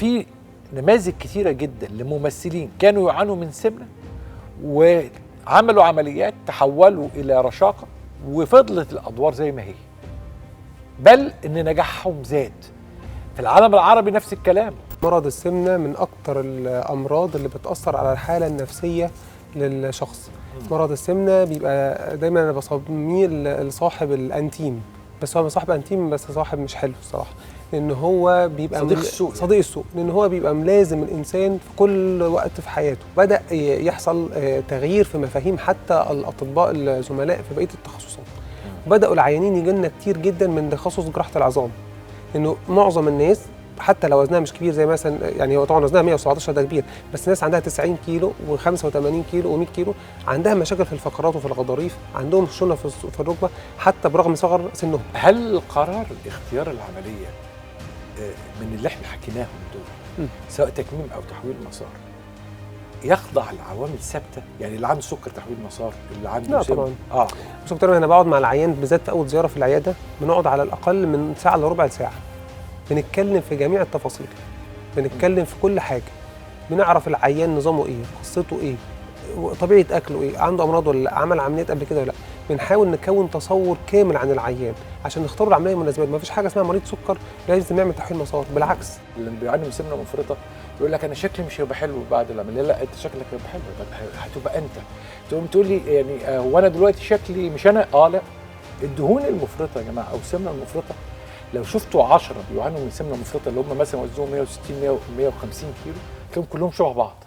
في نماذج كتيرة جدا لممثلين كانوا يعانوا من سمنه وعملوا عمليات تحولوا الى رشاقه وفضلت الادوار زي ما هي، بل ان نجاحهم زاد. في العالم العربي نفس الكلام. مرض السمنة من اكتر الامراض اللي بتاثر على الحالة النفسية للشخص. مرض السمنة بيبقى دايما انا بسميه الصاحب الانتيم، بس هو صاحب انتيم بس صاحب مش حلو الصراحة، لان هو بيبقى صديق السوء يعني. صديق السوء، لان هو بيبقى ملازم الانسان في كل وقت في حياته. بدا يحصل تغيير في مفاهيم حتى الاطباء الزملاء في بقية التخصصات. بداوا العيانين يجي لنا كتير جدا من تخصص جراحه العظام، لانه معظم الناس حتى لو وزنها مش كبير، زي مثلا يعني هو طبعا وزنها 117 ده كبير، بس الناس عندها 90 كيلو و85 كيلو و100 كيلو عندها مشاكل في الفقرات وفي الغضاريف، عندهم خشونة في الركبة حتى برغم صغر سنهم. هل قرار اختيار العملية من اللي احنا حكيناهم دول سواء تكميم او تحويل مسار يخضع لعوامل ثابتة؟ يعني اللي عنده سكر تحويل مسار، اللي عنده لا طبعا. بس دكتور، انا بقعد مع العيان بالذات في اول زيارة في العيادة، بنقعد على الاقل من ساعة لربع ساعة، بنتكلم في جميع التفاصيل، بنتكلم في كل حاجة، بنعرف العيان نظامه ايه، قصته ايه، طبيعة اكله ايه، عنده امراض ولا لا، عمل عمليات قبل كده ولا لا. بنحاول نكون تصور كامل عن العيان عشان نختار العملية المناسبة. ما فيش حاجة اسمها مريض سكر لازم نعمل تحويل مسار، بالعكس. اللي بيعاني من سمنه مفرطة يقول لك انا شكلي مش هيبقى حلو بعد العملية. لا، انت شكلك هيبقى حلو، هتبقى انت. تقوم تقول لي يعني هو انا دلوقتي شكلي مش انا؟ لا، الدهون المفرطة يا جماعة او السمنة المفرطة، لو شفتوا 10 بيعانوا من سمنه مفرطة اللي هم مثلا وزنهم 160 150 كيلو، تلاقيهم كلهم شبه بعض.